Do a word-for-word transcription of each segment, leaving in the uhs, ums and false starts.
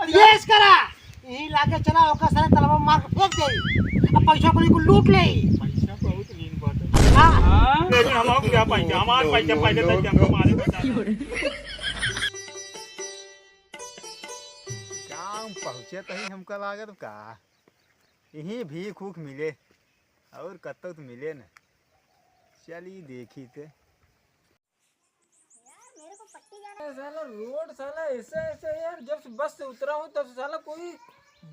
पेश करा। यही लाके चला, ओकर सारे तलवा मार के फेंक दे। अब पैसा को लेके लूट ले। पैसा बहुत नीन बात है। हाँ। हाँ? लेकिन हमारे क्या पैसा, हमारे पैसा पहले तक जब हमारे पैसा। गाँव पहुँचे तही हमका लागत का यहीं भीख ऊख मिले और कत्तो तो मिले न। चली देखी ते। यार, मेरे को पट्टी जाना है। साला रोड साला ऐसा ऐसा है यार, जब से बस से उतरा हूँ तब से साला कोई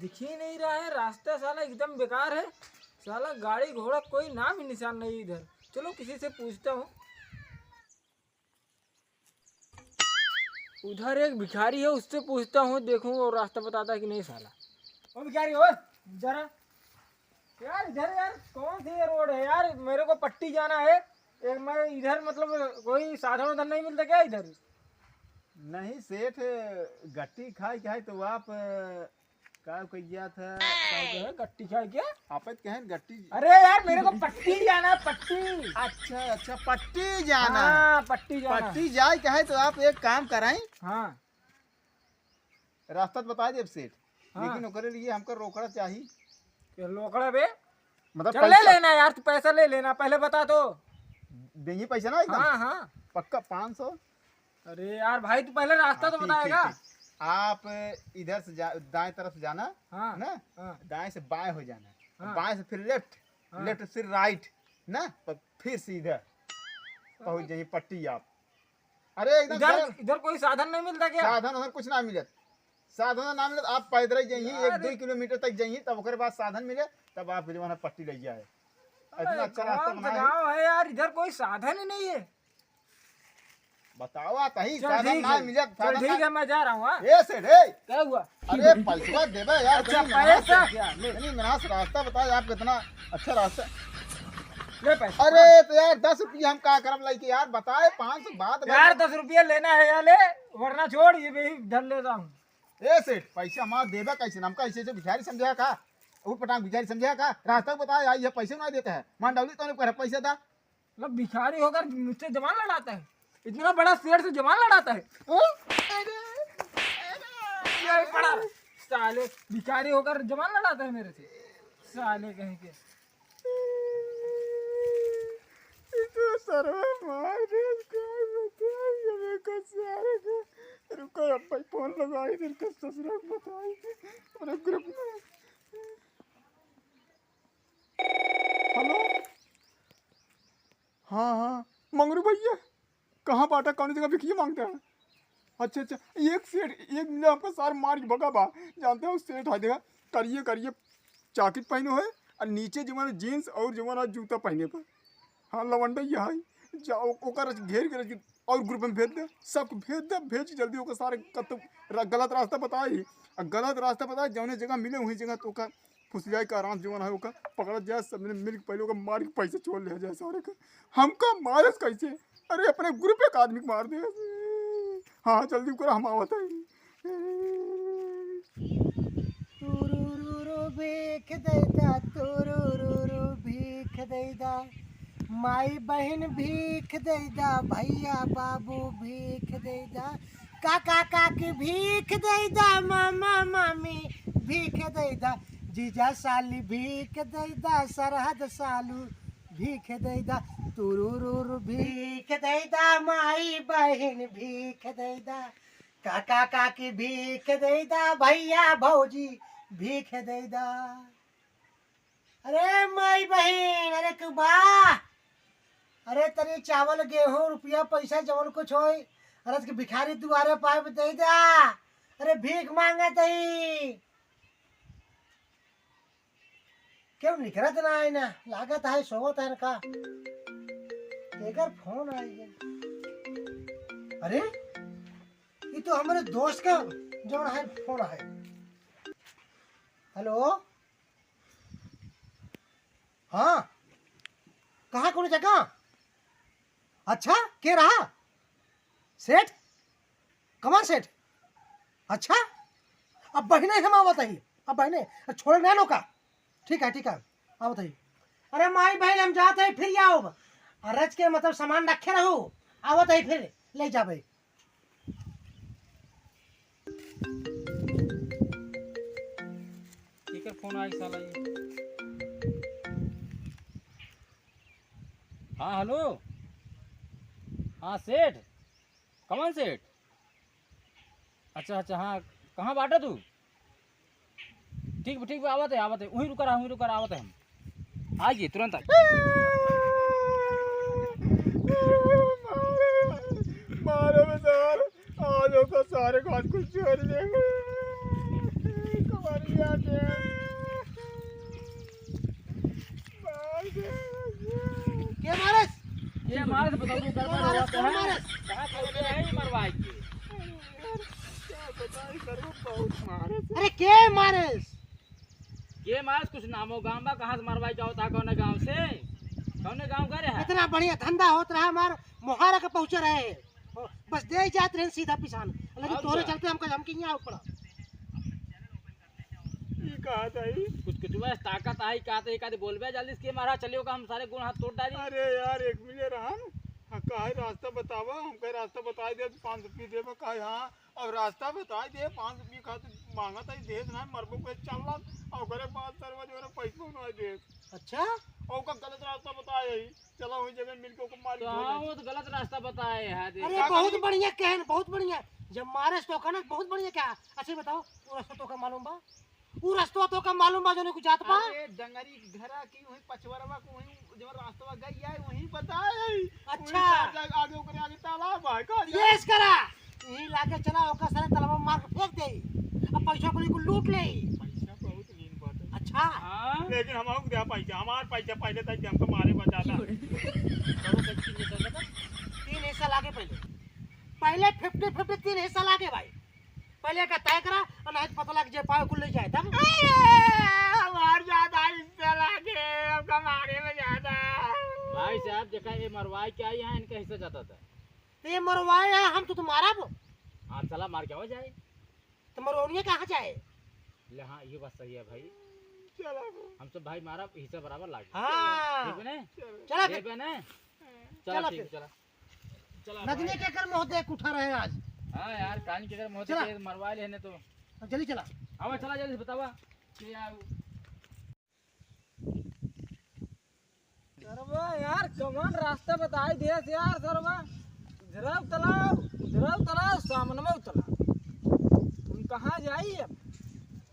दिख ही नहीं रहा है। रास्ता साला एकदम बेकार है। साला गाड़ी घोड़ा कोई नाम ही निशान नहीं इधर। चलो किसी से पूछता हूँ। उधर एक भिखारी है, उससे पूछता हूँ, देखूँ वो रास्ता बताता है कि नहीं साला। ओ भिखारी, ओ जरा यार, इधर यार, कौन सी ये रोड है यार? मेरे को पट्टी जाना है। एक मैं इधर, मतलब, कोई साधन उधर नहीं मिलता क्या इधर? नहीं सेठ, गट्टी खाए के है तो आप, का कहिया था? क्या कहे, गट्टी खाए क्या? आप तो कहें गट्टी। अरे यार, मेरे को पट्टी जाना है, पट्टी। अच्छा, अच्छा, पट्टी जाना। हाँ, पट्टी जाना। पट्टी जाए के है तो आप एक काम कराई। हाँ। रास्ता तो बता देब सेठ, हाँ। लेकिन ओकरे लिए हमका रोकड़ा चाही। के रोकड़ा बे? मतलब चल, ले पैसा। लेना यार, तू पैसा ले लेना, पहले बता तो। देंगे पैसा ना एकदम? हाँ, हाँ। पक्का पाँच सौ? अरे यार भाई, तू पहले रास्ता हाँ, तो ठीक, बताएगा। ठीक, ठीक। आप इधर से जा, दाएं तरफ से जाना, हाँ, ना? हाँ। दाएं से बाएं हो जाना, हाँ। बाएं से फिर लेफ्ट, हाँ। लेफ्ट से फिर राइट, ना? पर फिर सीधा पहुंच जाइए पट्टी आप। अरे एकदम इधर, सरल। इधर कोई साधन नहीं मिलता क्या? साधन उधर कुछ ना मिलत, साधन ना मिलत। आप पैदल ही जाइए, एक अरे। दो किलोमीटर तक जाइए, तब ओकरे बाद साधन मिले, तब आपके जमाना पट्टी लग जाए। अरे, इतना अच्छा रास्ता कौन सा बनाए। गाँव है यार, इधर कोई साधन ही नहीं है। बताओ, तही चल साधन ठीक ना है, मिलत, चल साधन ठीक ना है, मैं जा रहा हूँ, हाँ। ए सेठ, ए। क्या हुआ? अरे, पैसवा देबे यार, अच्छा, तनी मेहनत पैसा से, क्या? ले। तनी मेहनत से रास्ता बताए, आप कितना अच्छा रास्ता। ले पैसा। अरे, तो यार, दस रुपया हम का करब लइके यार, बताए, पाँच सौ बात यार, बा। दस रुपया लेना है या ले, वरना छोड़, ये भी धर लेता हूँ। ए सेठ, पैसा हमारा देबे कैसे? हमका ऐसे ऐसे भिखारी समझा का? ऊट पटांग भिखारी समझा का? रास्ता बताए, आई है, पैसे ना देता है। मान डाउली तो नहीं कर, पैसा दा। मतलब भिखारी होकर मुझसे जबान लड़ाता है, इतना बड़ा शेर से जबान लड़ाता है। हाँ? ये पड़ा साले, भिखारी होकर जबान लड़ाता है मेरे से, साले कहीं के। ये तो सरवा मार दे, क्या बताई हमें का सारे का। रुको, अब भाई फोन लगाई, इधर का ससुरा को बताई, अपने ग्रुप में। हेलो, हाँ, हाँ, मंगरू भैया, कहाँ बाटा, कौन जगह भिखिया मांगता है? अच्छा, अच्छा, एक सेठ, एक मिला आपका सार मार के भगा बा। जानते हो, सेठ है, देखा, करिए, करिए जैकेट पहने है और नीचे जवान जींस और जवान जूता पहने बा। हाँ, लवंडा ये है, जाओ, ओकर घेर के रख और ग्रुप में भेज दे, सबको भेज दे, भेज के जल्दी ओकर सारे कत-, र-, गलत रास्ता बताई, और गलत रास्ता बताई, जौने जगह मिले वही जगह तो ओकर फुसलियाई का आराम जवन है ओका पकड़त जाए, सबने मिल के पहले ओका मार के पैसे छोड़ लिया जाए सारे का। हमका मारस कैसे? अरे अपने ग्रुप एक आदमी के मार दे। हाँ, जल्दी करो, हम आवत है। तुरुरुरु भीख दे दा, तुरुरुरु भीख दे दा, माई बहिन भीख दे दा, भैया बाबू भीख दे दा, काका काकी भीख दे दा, मामा मामी भीख दे दा, जीजा साली भीख दे दा, सरहद सालू भीख दे दा, तुरुरुरु भीख दे दा, माई बहिन भीख दे दा, काका काकी भीख दे दा, भैया भौजी भीख दे दा। अरे माई बहिन, अरे क्यों बा? अरे तनी चावल, गेहूं, रुपया, पैसा, जवन कुछ होई, अरे के भिखारी दुआरे पाए पे दे दा। अरे भीख मांगत हई। क्यों निकरत ना है ना? लागत है सोवत है का? एकर फोन आई गया। अरे, ये तो हमारे दोस्त का जवन है फोन है। हेलो, हाँ, कहाँ, कौन जगह? अच्छा, के रहा? सेठ? कमान सेठ? अच्छा, अब बहिने हम आवत ही, अब बहिने, छोड़ ना लो का? ठीक है, ठीक है, आवत ही। अरे माई बहिन, हम जात ही, फिर आओ। अरज के मतलब सामान रखे रहो, आवत ही, फिर ले जाबे। फोन आई साला ये। हाँ, हेलो। हाँ, सेठ। कमन सेठ? अच्छा, अच्छा, हाँ, कहाँ बाटा तू? ठीक बा, ठीक बा, आवत है, आवत है, वहीं रुका रहा, वहीं रुका रहा, आवत है हम। आइए, तुरंत आइए। मारो बे सार, आज ओकर सारे को आज कुछ चोरी ले गए। कमरिया के। मार दे। के मारस? के मारस बताओ, तू के गड़बड़ मारस, होत कौन है? मारस? कहाँ खरीदे है ये मरवाई के? क्या बताई, सर, वो बहुत मारस। अरे, के मारस? के मारस, कुछ नामो गाँव बा, कहाँ से मरवाई के आवत है, कौने गाँव से? कौने गाँव का रहा? इतना बढ़िया धंधा होत रहा, हमार मोहारा के पहुँचे रहे। बस दे जात रहे सीधा पिसान, लेकिन और तोरे क्या? चलते हमको, हमके यहाँ पड़ा। ई कहा था ई? कुछ, कुछ बस ताकत आई, कहा था, एक आधे बोलबे जल्दी से, के मारा चलियो का, हम सारे गुण हाथ तोड़ डाली। अरे यार, एक मिले रहन, हाँ, कहा है रास्ता बतावा, हम कहे रास्ता बताई दे, पाँच सौ रुपये देबे, कहा हाँ, अब रास्ता बताई दे, पाँच सौ रुपये खातिर मांगा था, देत ना, मरबो के चल रहा, और ओकरे बाद सरवा जो है पैसो ना दे। अच्छा? और ओका गलत रास्ता बताए है। चला वही जगह मिलके ओके मार तो हाँ, वो तो गलत रास्ता बताए है, देख। अरे, का बहुत करी? बढ़िया कहन, बहुत बढ़िया। जब मारे तो कहना बहुत बढ़िया क्या? अच्छा, बताओ, वो रास्ता तो का मालूम बा? वो रास्ता तो का मालूम बा, जो नहीं कुछ जात बा? अरे, डंगरी के घरा की वही पचवरवा को वही जब रास्ता गई है, वही बताए है। अच्छा। वही जा-, जा-, आगे ओकरे आगे तालाब है, का ये जाए? इस करा। यही लागे चला, ओकर सारे तालाब में मार के फेंक दे। अब पैसा को लेके लूट ले। पैसा बहुत अच्छा। हाँ। लेकिन हम आउक दे पैसा, हमार पैसा पहले तक हमको मारे बचाता। चलो, तो तीन हिस्सा लगा। तीन हिस्सा लागे पहले। पहले फिफ्टी फिफ्टी तीन हिस्सा लागे भाई। पहले का तय करा, और नहीं तो पता लग जाए, पावे कुल ले जाए, तब। अरे, हमार ज्यादा हिस्सा लागे, हमका मारे में ज्यादा। भाई साहब, देखा, ये मरवाई के आई है, इनका हिस्सा ज्यादा था। तो ये मरवाए हैं, हम तो, तो मारब। हाँ, चला, मार के हो जाए। तो मरौनिया कहाँ जाए? ले हाँ, ये बात सही है भाई। चला। हम सब भाई मारा हिस्सा बराबर लागे। हाँ। ठीक बने? चला फिर। ठीक बने? चला चला ठीक, फिर। चला। चला नदनी भाई। के कर मोह देख उठा रहे आज। हाँ यार, कान के कर मोह चला। देख मरवा ले ने तो। अब जल्दी चला। आवा, चला जल्दी से बतावा। के आऊ। सरवा यार, कमन रास्ता बताई देस यार सरवा। इधरव तालाब, इधरव तालाब, सामनवा तालाब। हम कहाँ जाई अब?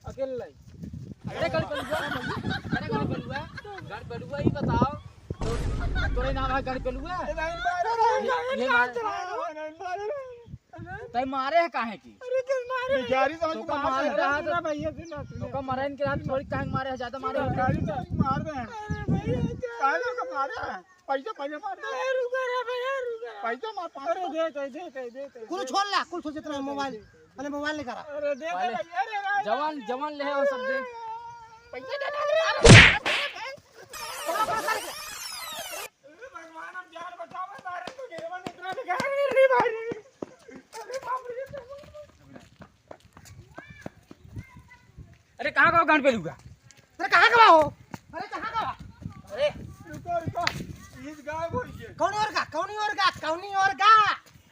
अकेले। अरे गड़बड़ुआ, अरे गड़बड़ुआ, गड़बड़ुआ ही बताओ। तो, तोरे नाम है गड़बड़ुआ? ये, ये मार। तै मारे है काहे की? अरे, किस मारे? बेचारी समझ तो के का मार मार रहा रहा था। था। भैया, सुन ना, सुन तो ना। का मारे इनके हाथ थोड़ी काहे मारे है, ज्यादा मारे है। बेचारी समझ के मार दे। अरे भैया, क्या? काहे लोग मारे है? पैसा, पैसा मार दे। अरे, रुका रे भैया, रुका। पैसा मार, पैसा। अरे, दे, दे, दे, दे, दे, दे। कुल छोड़ ला, कुल छोड़, जितना है मोबाइल, अरे, मोबाइल लेकर आ। अरे, दे, दे पहले भैया, अरे, भाई। जवान, जवान ले है वो सब दे। पैसा दे दे, अरे। अरे भगवान, हम जान बचावे, मारे तो गिरवन इतना बेकार नहीं रे भाई। अरे बाप रे। अरे कहाँ का गांड पे लुगा? अरे कहाँ का हो? अरे कहाँ का? अरे रुको, रुको। ईद गायब हो गए। कौनी ओर का? कौनी ओर का? कौनी ओर का?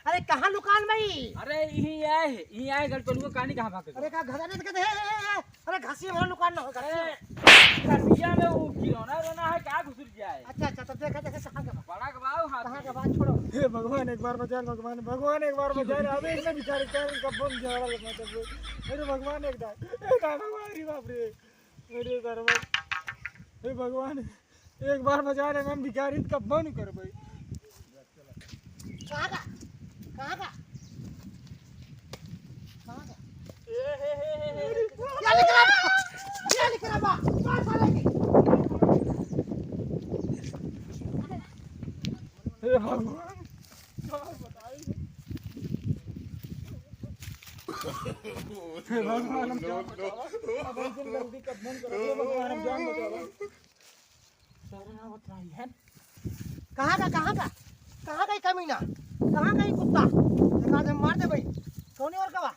अरे कहाँ लुकान भाई? अरे यही आए, यही आए, गड़पलुआ कहानी कहाँ भाग गए? अरे का घर में दिखते हैं? अरे घासी वाला लुकान ना हो, घासी अरे, वाला। घासिया में वो खिलौना रोना है, क्या घुसुर गया है? अच्छा, अच्छा, तब देखा, देखा, कहाँ का बा? बड़ा का बा, हाथ कहाँ में। का बा? छोड़ो। हे भगवान, एक बार बचा ले, भगवान, भगवान, एक बार बचा ले। अबे इनने बेचारे क्या इनका बम जा रहा है, मतलब, अरे भगवान, एक दान, एक दान, अरे बाप रे, अरे सरवा, हे भगवान, एक बार बचा ले, हम भिखारी कब बंद करबे। कहाँ का? कहाँ का? कहाँ का? ए, हे, हे, हे, हे। क्या लिख रहा बा? क्या लिख रहा बा? कहाँ साले के? हे भगवान। हे भगवान, हम जान बचावा। अब हम जल्दी कब बंद करो, हे भगवान, हम जान बचावा। सारे आवत रही है। कहाँ का, कहाँ का? कहाँ का ये कमीना? कहाँ का ये कुत्ता? एक आज हम मार दे भाई। कौनी ओर का बा?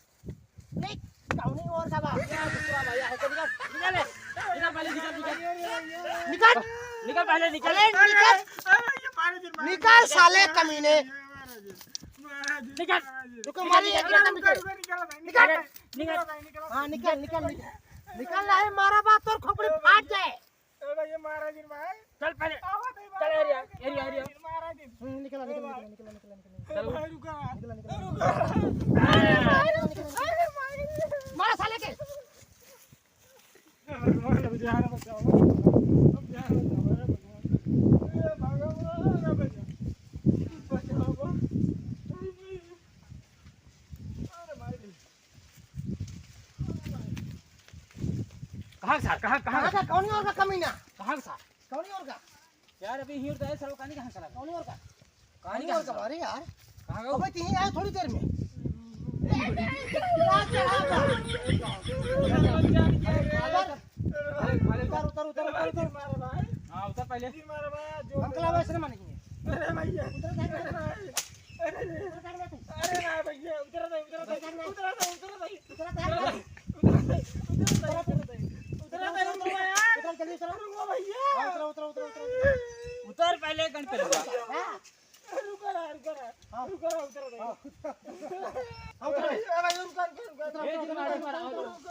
नहीं, कौनी ओर का बा? ये दूसरा भाई है, तो निकल, निकल ले। निकल पहले, निकल, निकल। निकल। निकल पहले, निकल। अरे, निकल। निकल साले कमीने। निकल। रुको, मारी एक निकल, निकल। निकल। निकल। हाँ, निकल, निकल, निकल। निकल रहा है, मारा बा, तोर खोपड़ी फाट जाए। ए भाई, ये मारा जिन भाई। चल पहले। आवा दे चल, भाई, एरिया, एरिया, एरिया। मारा जिन। हम्म, निकल, निकल, निकल, निकल, निकल, निकल। चल। भाई, रुका। निकल, निकल, निकल। रुका। मारा साले के। हे भगवान, अब जान बचाओ। अब जान बचाओ, हे भगवान। हे भगवान, बचाओ। बचाओ। अरे भाई। कहाँ का सार? कहाँ, कहाँ कहाँ का? का? कौन और का कमीना? कहाँ का सार? कौन और का? यार, अभी हिंर तो है, साला, कहानी कहाँ चला? कौन और का? कहानी कौन कहाँ और का? चला? अरे यार। कहाँ गयो? अबे, तीन आए थोड़ी देर में। अरे, खा ले, खा ले। उतर, उतर, उतर, उतर, उतर। हाँ, उतर पहले। अंकल, अब ऐसे ना मानेंगे। अरे भैया। उतर, उतर, उतर। अरे, अरे, अरे। उतर, उतर, उतर। अरे ना भैया, उतर दे, उतर दे, उतर दे। उतर दे, उतर दे। उतरा था, उतरा था। उतरा था, उतरा था, उतरा था। उतरा था, उतरा था यार। उतरा, जल्दी उतरा। रुको भैया। हाँ, उतरा, उतरा, उतरा, उतरा। उतर पहले, गन पे लगा। हाँ। रुको ना, रुको ना। हाँ। रुको ना, उतरा था। हाँ। हाँ, उतरा। ए भाई, रुको, रुको, रुको। उतरा, ए, उतरा, जितना उतरा, आदमी मारा, उतरा, उतरा। रुको।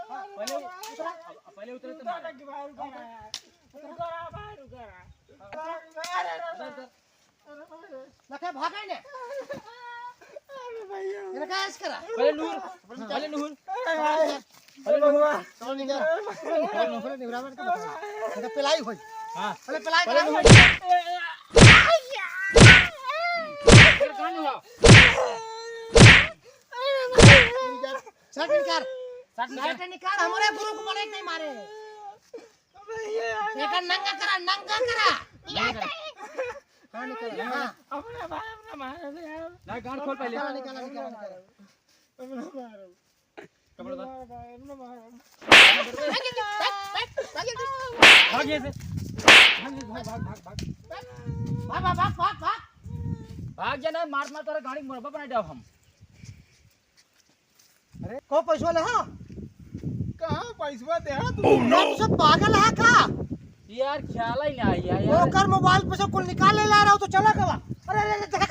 हाँ, पहले उतरा। पहले उतरा तो रुको मारा। ना, भाई, रुको ना। रुको ना, भाई, रुको ना। अरे, अरे, अरे। उधर, उधर। लखे भागे ने। अरे भैया। इनका ऐश करा। पहले नूर, पहले नूर। अरे भाई। पहले नूर। चलो निकल। पहले नूर, पहले निगरान करके बता। इनका पिलाई होई। हाँ। पहले पिलाई पहले करा। नूर। फिर कहाँ नूर? शर्ट निकाल। शर्ट निकाल। शर्ट निकाल, हमारे गुरु को मने नहीं मारे। एका नंगा करा, नंगा करा। नंगा करा। हाँ, निकल, हाँ। अपना भाई, अपना भाई, अरे यार। ला, गांड खोल पहले। निकाल, निकाल, निकाल, निकाल। अपना भाई। कपड़ा उतार। अपना भाई, अपना भाई। भाग जल्दी, भाग, भाग, भाग, भाग, भाग। भाग, भाग, भाग, भाग, भाग। भाग जा ना, मार, मार, तोरा गाड़ी के मुरब्बा बनाई देब हम। अरे, को पैसवा ले हा? कहाँ पैसवा दे हा तू? Oh, no! यार, तू सब पागल है का? यार, ख्याल ही ना आई यार, यार। ओकर मोबाइल पे से कुल निकाल ले ला रहा हो तो चला गवा। अरे, अरे, अरे, देखा,